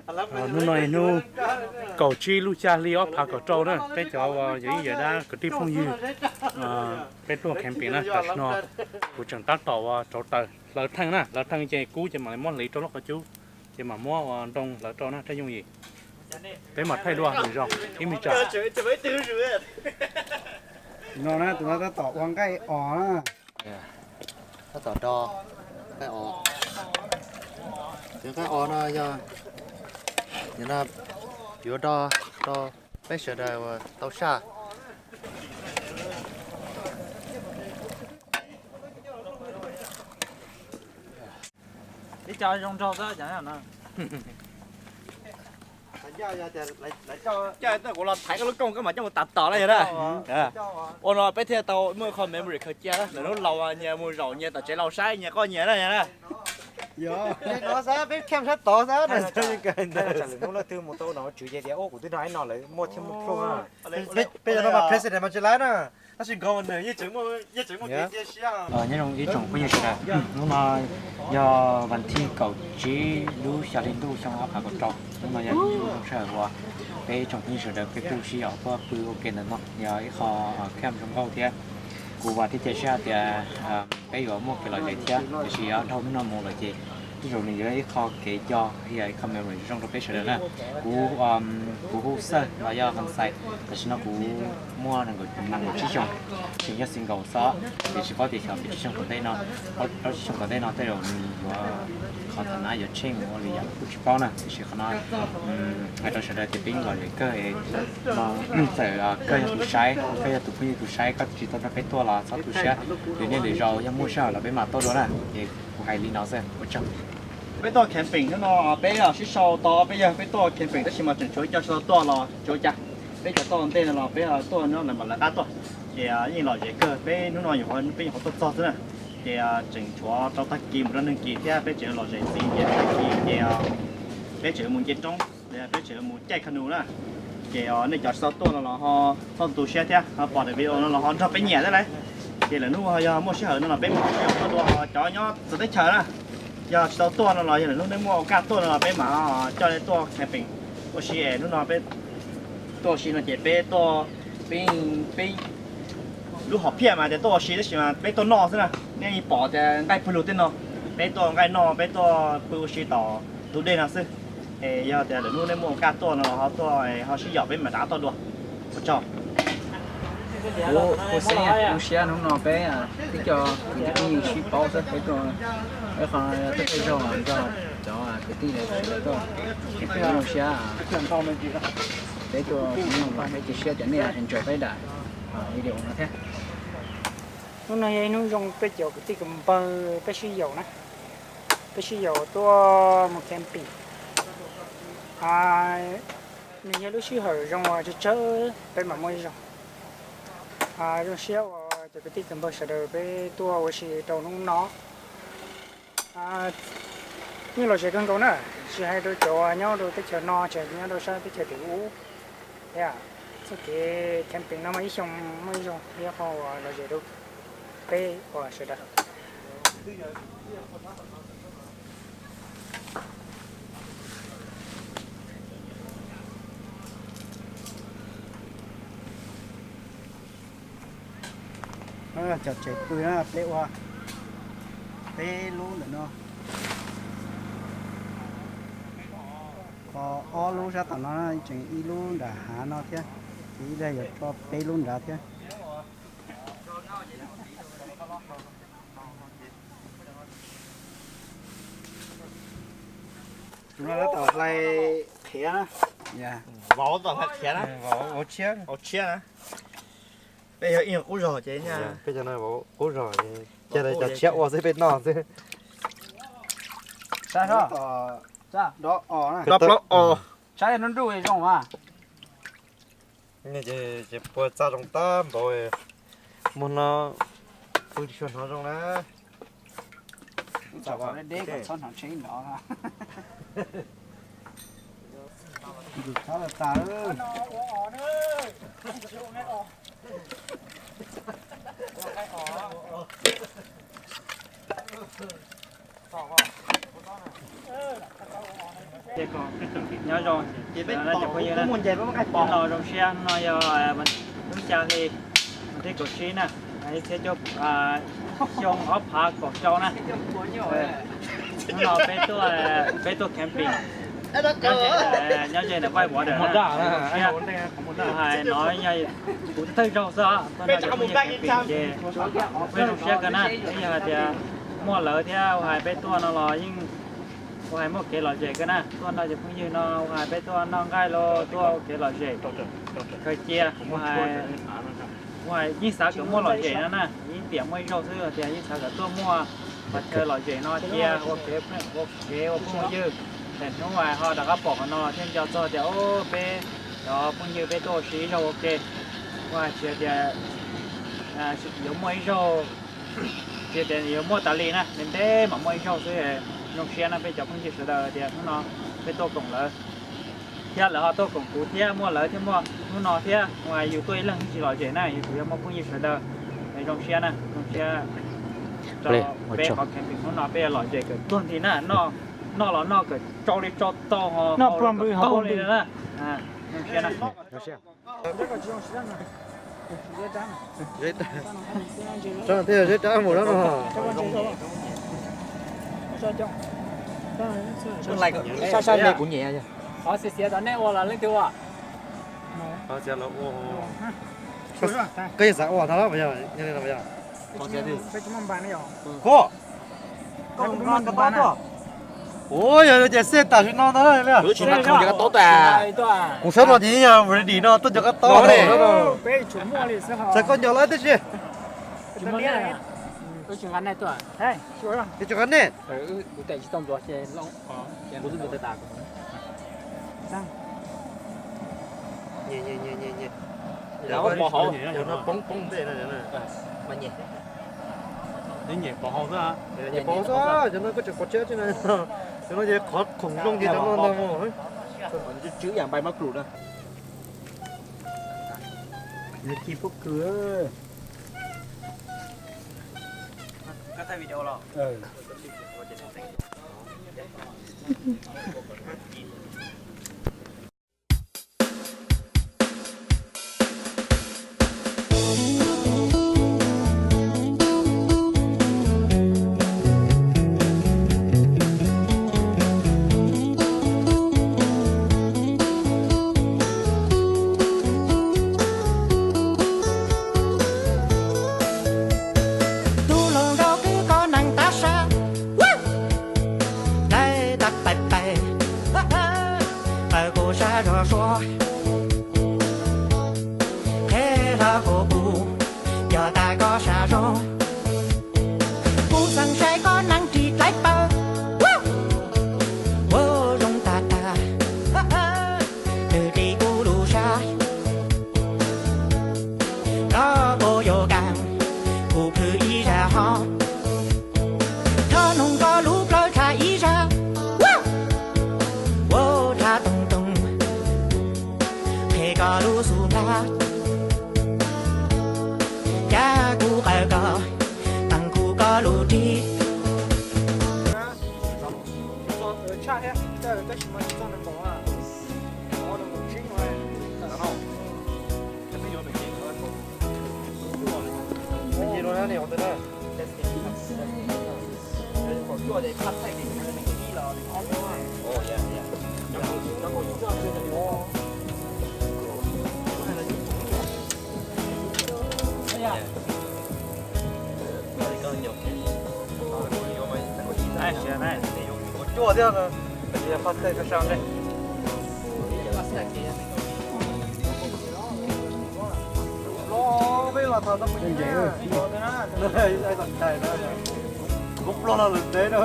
Hnub no yog hnub kaum tsib lub xya hli ob phav kaum rau na, peb cov uas yog ib yam dab kwv tij phooj ywg, peb tuaj camping na, tam sim no kuv tseem tab tom ua rauv taws hlawv theej na, hlawv theej ces kub ces mam li muab hliv rau lub qhov cub, ces mam muab ua nroo hlawv rau na, tej yooj yim. Peb mam thaij dua lwm zaus ib me tsam. No na, tus no tab tom ua nqaij os na. Tab tom do nqaij os. Cov nqaij os no yog, no yuav do rau peb sawv daws uas tau saj. Ib co zoo nraug xwb. Coj kuv los thaiv koj lub kooj koj mam coj mus tas tom na yog na. Ua no peb thiaj tau muaj qho memory khaws cia, lwm hnub laus nyias mus zaum nyias tom tsev laus saib nyias qoj nyias na yog na. Peb cam sab tod xwb. Lwm hnub leej twg mus tau no tswv ces tias ua kuv twb noj ib no lawm muaj thiab muaj plhu na. Peb cov no mas president mas tsis laib na. Tab sis governor yeej tseem muaj kev cia siab. Nyob zoo ib tsoom phooj ywg sawv daws, hnub no yog vas thib kaum tsib lub xya hli ntuj xyoo ob phav kaum rau. Hnub no yog ib hnub zoo sij hawm uas peb ib tsoom phooj ywg sawv daws peb kuj sib yaum tuaj pw ua ke ntawm no, yog ib qho camp zoo nkauj thiab. Kuv vam thiab cia siab tias peb yuav muaj kev lom zem thiab, tiam sis dhau hnub no mus lawm ces tej zaum nws yuav ib qho kev nco, yog ib qho memory zoo rau peb sawv daws na. Kuv, kuv hu xawj los yog Hon Xais, tam sim no kuv muaj nees nkaum tsib xyoos, tseem yog single xwb, ces tsis paub tias xyov peb tsib xyoos tom ntej no, rau tsib xyoos tom ntej no tej zaum nws yuav, qhov tham na yuav tsheej ua li yam kuj tsis paub na, tiam sis qhov no hais rau sawv daws tias peb lom zem kawg, txawm koj yog tus saib, koj yog tus phooj ywg tus saib, koj tsis tau nrog peb tuaj los txhob tu siab, lwm niaj lwm zaus yog muaj sij hawm los peb mam tuaj dua na, ces kuv hais li no xwb, ua tsaug. Peb tuaj camping hnub no peb sib sau tau peb yawg peb tuaj camping tab sis mas tseem tshuav ib co tsis tau tuaj los tsis ua cas. Peb cov tuaj ntej no los peb tuaj no lawv mam lawv qab tuaj, ces yeej lom zem kawg. Peb hnub no peb nyuam qhuav tuaj txog xwb na, ces tseem tshuav rau tag kis mus rau neeg kis thiab peb tseem lom zem ntxiv ces tag kis ces peb tseem mus nce roob, peb tseem mus caij kha nus na. Ces nej cov tsis tau tuaj no los ho txhob tu siab thiab, ho pom daim video no los ho nrog peb nyiam thiab lauj. Ces lwm hnub yog muaj sij hawm no los peb mam tuaj dua, cov nyob txawv teb chaws na, yog tsis tau tuaj no los yog lwm hnub nej muaj kas tuaj no los peb mam coj nej tuaj camping ua si es hnub no peb tuaj ua si no ces peb tuaj, peb, peb lub hom phiaj mas tias tuaj ua si tab sis mas peb tuaj noj xwb na. Nej pom tias nqaij pw lug tej no, peb tuaj nqaij noj peb tuaj pw ua si tom ntug dej no xwb. Es yog tias lwm hnub nej muaj kas tuaj no los ho tuaj ho sib yaum peb mam rov tuaj dua. Ua tsaug. Kuv hu Xeeb, lub sij hawm hnub no peb ib co kwv tij phooj ywg sib paub xwb, peb tuaj, peb qhov no yog tuaj tej zaug nrog cov kwv tij sawv daws tuaj, ces peb lub sij hawm peb tuaj no los peb cia siab tias nej enjoy peb daim video no thiab. Hnub no yog ib hnub zoo peb cov kwv tij kwv npawg peb sib yaum na, peb sib yaum tuaj mus camping. Nws yog lub sij hawm zoo uas tsawg tsawg peb mam muaj ib zaug. Zoo siab uas cov kwv tij kwv npawg sawv daws peb tuaj ua si rau hnub no. Yeej lom zem kawg nkaus na, tsis hais rau cov nyob rau teb chaws no, tsis hais nyob rau sab teb chaws tim ub thiab. Txoj kev camping no mas ib xyoo muaj ib zaug, yog qhov uas lom zem rau peb uas sawv daws. Cov tsev pw na, peb ua peb lub ntawm no, ho ob lub sab tom no, tseem ib lub nram hav no thiab, ces ib pliag yuav tso peb lub nrad thiab. Tus no tab tom hlais qhiav na. Vauv tab tom hlais qhiav na. Vauv tshiab. Vauv tshiab na. Peb yog ib qub zog ces, peb cov no vauv qub zog, cia li cov tshiab ua xwb peb noj xwb. Sab, do os, do plaub os. Saib nruj nruj zoo mas. Ces puas txaj zoo tab npaum, muag no pw tsis tshua hnov zoo na. Txhob hnov tsheb nrov. Ntxim txhob tas. Nyob zoo, cov phooj ywg na, hnub no zoo siab, hnub no yog lub xya hli, vas thib kaum tsib na, ib txhiab cuaj, xyoo ob phav kaum rau na. Hnub no peb tuaj, peb tuaj camping nyob ze ntawm White Water na, zoo siab. Hais no yog kuv thawj zaug xwb, tuaj nrog cov phooj ywg camping ces kuj zoo siab kawg na. Yog hais tias muaj lawv thiab ua hais peb tuaj no los yeej ua hais muaj kev lom zem kawg na. Tuaj nrog cov phooj ywg no ua hais peb tuaj noj nqaij los tuaj ua kev lom zem khaws cia, ua hais yeej xav kom muaj lom zem no na, ib tiam muaj ib zaug xwb tias yeej xav kom tuaj muaj qhov chaw lom zem no cia ua kev ua phooj ywg. Tam hnub ho rov qab pom qhov no thiaj nco txog tias peb cov phooj ywg peb tuaj ua si ib zaug ua ke, ua hais tsis tias yuav muaj ib zaug, tsis tias yuav muaj tas li na, ntev ntev mam muaj ib zaug xwb. Zoo siab na peb cov phooj ywg sawv daws tias hnub no peb tuaj koom lawv thiab lawv ho tuaj koom kuv thiab muaj lawv thiab muaj hnub no thiab, ua yus tuaj ib leeg tsis lom zem na, yus tsuas yog muaj phooj ywg sawv daws. Zoo siab na, zoo siab rau peb qhov camping hnub no peb lom zem kom tuag nthi na, noj los noj kom tsau li tsau tau, noj puag npws hauv puag npws na. Zoo siab na. Zeb rab mus rab no. Sab sab me kuv nyiam. Qhov xiav xiav tom nej ua los leej twg ua? Koj yeej xav ua tau los yog? Ua yog ces xej tam sim no ntag. Kuv sab no ces yog ready no tuaj cov kab taub. Xav koj nco lawm tib si. Tsis nqa nej. Pov hauv xwb, cov no koj tseem pov tshiab tsi na. Cov no ces qhov khoom zoo ces cov no ntag. Tswb yam npai mab krum na. Nws ci pob kws. Tub hluas nkauj kwv koj neeg tab sab, dai tag pais pais, qawm kuv sab zog suab, qheb hlo kuv kuv, yog tas koj sab zoo. Kuv xeem saib koj neeg ris dlaib paws, ua zoo tag tag, nws qi kuv lub sab, koj puas yuav kam kuv plhws ib zag ho, thov noog koj lub plawv tshaj ib zag, ua tshaj toog toog, qheb koj lub xub npab, cab kuv qawm koj, teem kuv koj lub ris. Cuaj thiab, pab tej koj sau ne. Los peb los thaum tau mus ncig na, ib tog chais na, kuv pluag los lawm ntev na,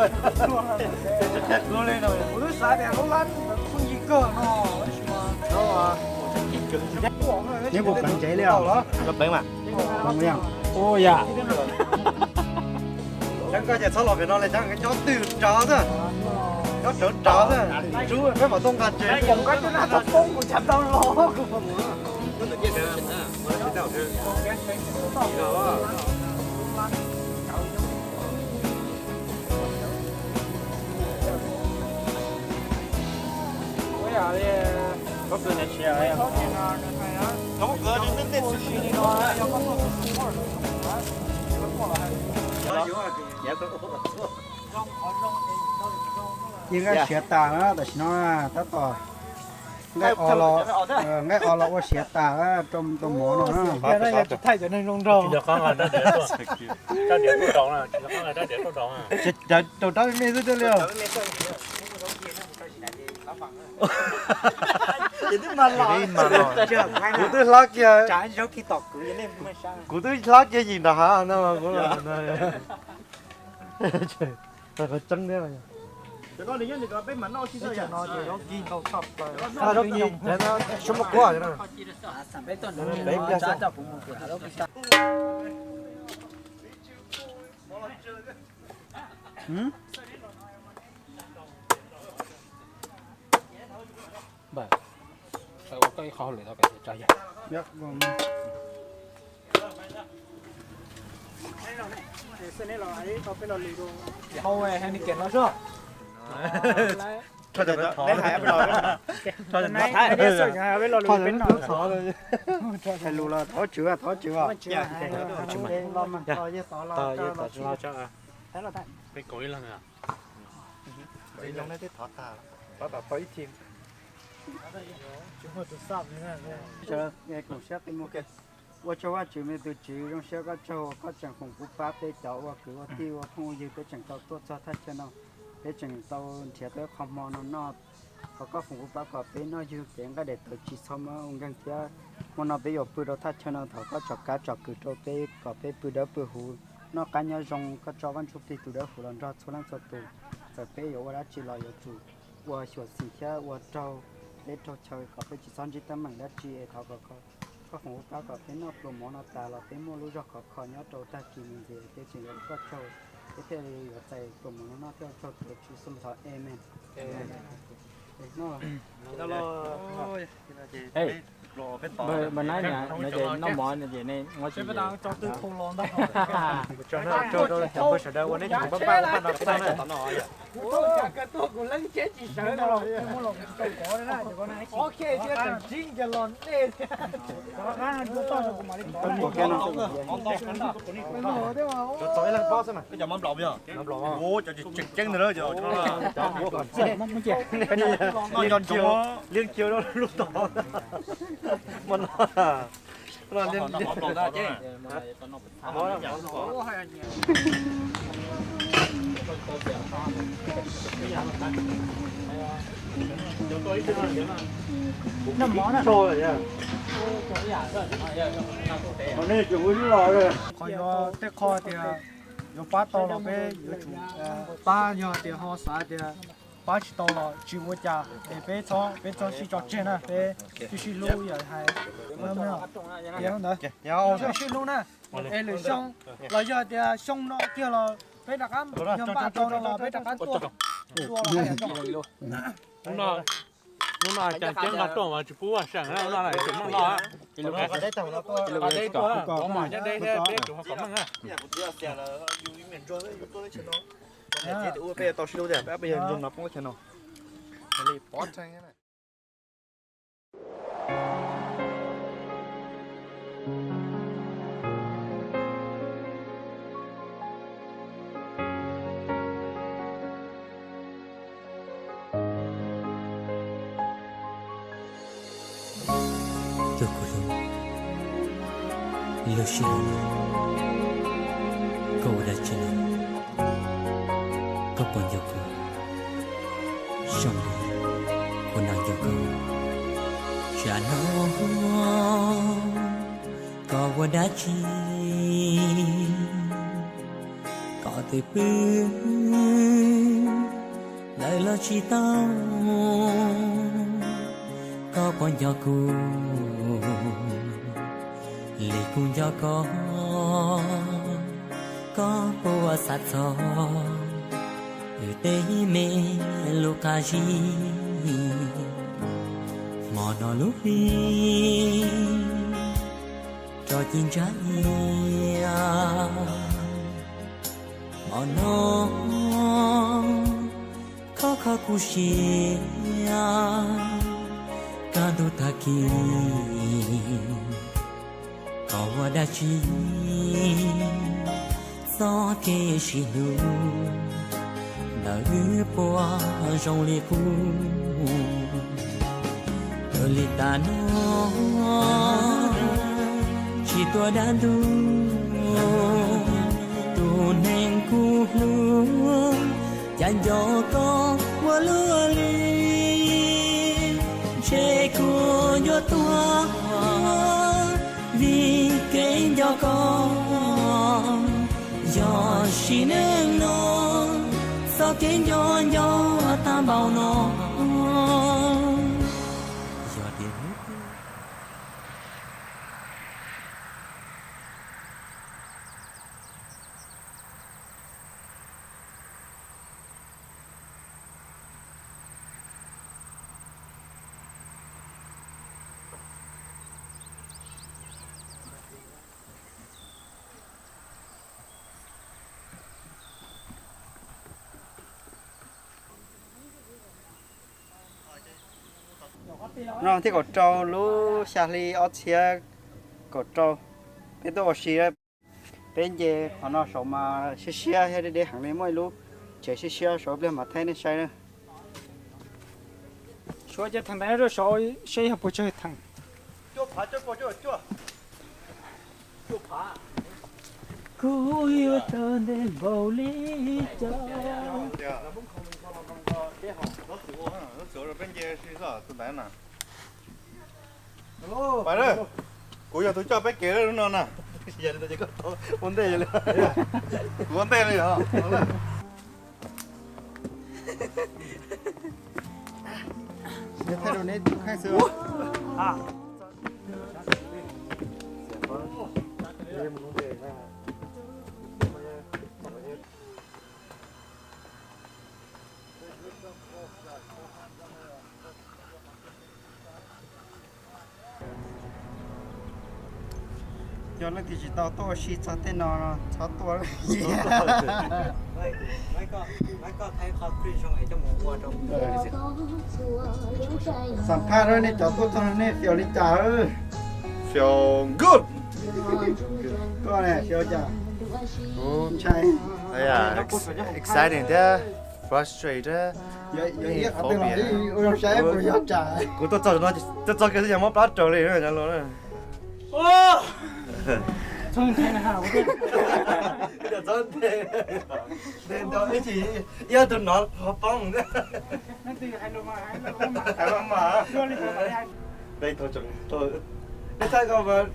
kuv li no. Kuv twb xav tias lub lab phooj ywg kawg no. Neb puas pleev tsev li os? Ua yam. Cov koj ces txhob los pem no li, cov koj nyob twg nrad xwb, nyob rawv nrad xwb, peb mam tuaj nqa tsev. Yeej nqaij siav tas na, tam sim no tab tom nqaij o los, nqaij o los ua siav tas rau tus mov no na. Thaij cov neeg zoo nraug. Rau rab me me xwb thiaj li. Kuv twb hlob kiag, kuv twb hlob kiag yim nram hav no. Qhov tseeb thiab. Suab muab kuab. Hais lus los thov tswv, thov tswv. Peb koom ib leeg. Ua tsaug Vajtswv me tus Tswv, zoo siab koj tsaug uas koj tseem foom koob pab peb cov ua kwv ua tij ua phooj ua ywg, peb tseem tau tuaj txog thaj chaw no, peb tseem tau nrhiav tau qhov hmo no noj. Thov koj foom koob pab kom peb noj yug kev nqaij daim tawv tsis txhob muaj ua nkeeg thiab. Hmo no peb yuav pw rau thaj chaw no, thov koj tsom kab tsom kwm rau peb kom peb pw dawb pw huv, noj qab nyob zoo. Koj tso Vaj Ntsuj Plig tus dawb huv los nrog txhua leej txhua tus. Txawm peb yuav ua dab tsi los yuav tsum ua xyuam xim thiab ua raug teb raug chaw kom peb tsis txhob ntsib teeb meem dab tsi es thov kom koj foom koob pab kom peb noj pluas mov no tas los peb muaj lub zog khov kho nyob rau tag kis mus ntxiv, peb tseem yuav ua koj tsaug, peb thiaj li yuav txais pluas mov no noj thiab ua tsaug tus Tswv Yexus lub npe thov, amen. Noj. Noj mov ces nej muab tsis Liab kiag lub tod. Qhov yuav tej qho tias yuav pab tau los peb yuav tsum pab, yog tias ho xav tias pab tsis tau los tsis ua cas es peb txhob, peb txhob sib tso tseg na, peb sib sib hlub yam hais ntawd, sib hlub na. Es lwm xyoo los yog tias xyoo no kiag los peb rov qab yog npaj tau no los peb rov qab tuaj. Hnub no cas ceeb nqa tuaj mas tsis pub vaj seem na, hnub no tsis muaj noj. Cov kuv hlub, lub sij hawm no koj ua dab tsi no? Koj puas nco kuv? Zoo li kuv no nco koj. Tsam no koj ua dab tsi? Koj twb pw lawm los tsis tau? Koj puas nco kuv li kuv nco koj? Koj puas xav txog wb tej me lub qab zib? Hmo no lub hli tso ci ntsa ia, hmo no khov kho kuv siab. Kaj ntug tag kis, thov ua dab tsi txoj kev sib hlub, ntawm wb puas zoo li qub. Ua li tas no, tsis tuaj dab ntug, tus neeg kuv hlub, cas nco koj ua luaj li. Ntshe kuv yuav tuag vim kev nco koj. Yog sim neej no, txoj kev nco nco tag npaum no. Yog tias hnub twg No thiab kaum rau lub xya hli ob txhiab kaum rau, peb tuaj ua si. Peb nce qhov no saud mas siab siab thiab deb deb heev li, muaj ib lub tsev siab siab saud, pliag mam thaij nej saib na. Suav ces theem ntawd rau saud seb yog puas tsawg theem. Kuv yuav tau ntev npaum li cas. Pais, kuv yog tus coj peb kev lub no na. Ua ntej li, kuv ua ntej li os. Yog leej twg tsis tau tuaj ua si txog tej no no txhob tuaj. Xam phaj nej cov tuaj txog no nej feel li cas? Feel good. Koj ne feel cas? Kuv ntshai, exciting thiab frustrated thiab. Yog ib qhov tej no ua zoo saib puas yog tsam. Kuv tuaj txog no, tuaj txog kiag xwb yog mob plab raug li no los. Txhob nthe, ib tug nov qhov poob.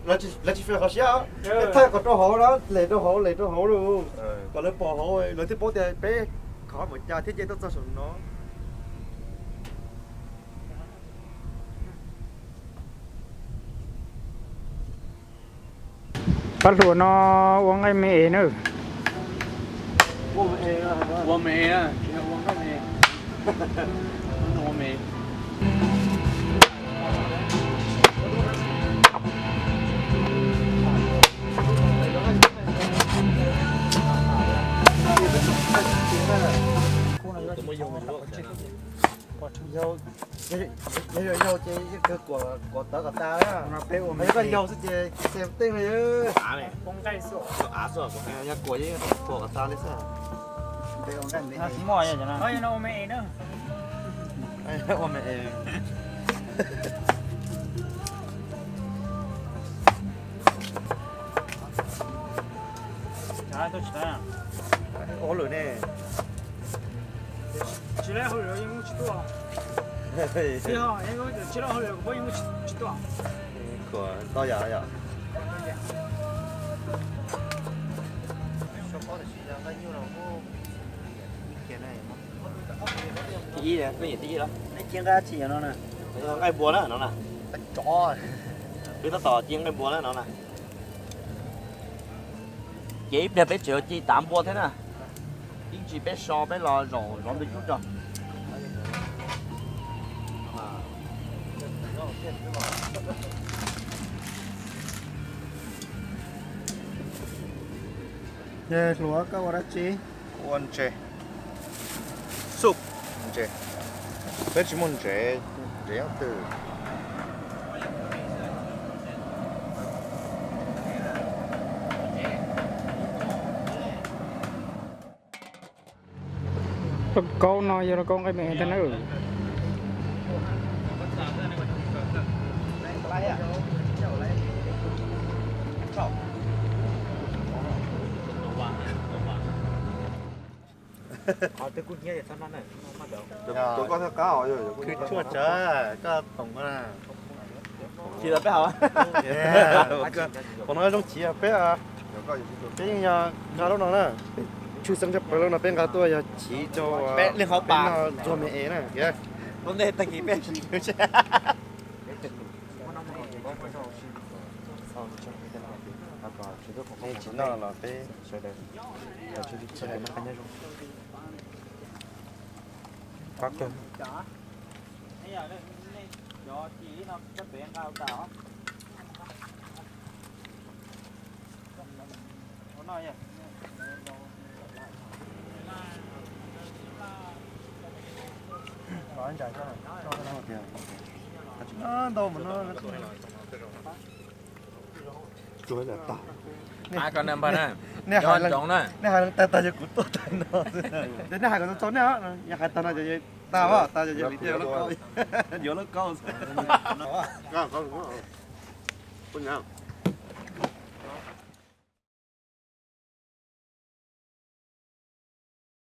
Lawv tsis fem qhov siab, lawv thaij kom rau hauv na, lem rau hauv, lem rau hauv lawm, kom lawv pom hauv lawv thiaj paub tias peb khov mus cas thiaj nce tuaj txog saum no. Pab hluas no ua nqaij me es na. Ua me, ua me, ua nqaij me. Yog yog yau ces yeej kawg kuam tawv kom tas. Peb ua me yau xwb ces xev teej li. Yog kuam yeej kuam kom tas li xwb. Ua me es. Ua hauj lwm ne. Tsis lab hauj lwm yeej tsis tuaj. Tsis lab hauj lwm kuv yeej tsis tuaj. Kuv tau yam yom. Thib ib, peb nyiam thib ib los? Neb cia nqaij tsis yam no na. Nqaij npua na no na. Peb tab tom cia nqaij npua na no na. Ces ib pliag peb tseem ci tav npua thiab na. Ib ntsis peb so peb los zaum zov ntws cub tso. Ces hluas koj ua dab tsi? Ua ntses. Soup, ntses. Peb tsis muaj ntses, ntses nyob twg? Lauj kaub no yog lauj kaub nqaij me tag na. Khwv tshuaj tsawv koj toom na. Chiv peb hauv. Qhov no zoo chiv peb, peb yeej yog nqa lub no na. Tshwj xeeb tshaj plaws lub no peb nqa tuaj yog chiv rau peb no ntxuag me es na. Tsis noj los peb pab kawg. Ntau mus no. Nej hais leej tag tag yog kuv tuaj tag no. Nej hais kom txaus nej, yog hais tag no ces tag, tag ces li tiag, yuav lauj kaub.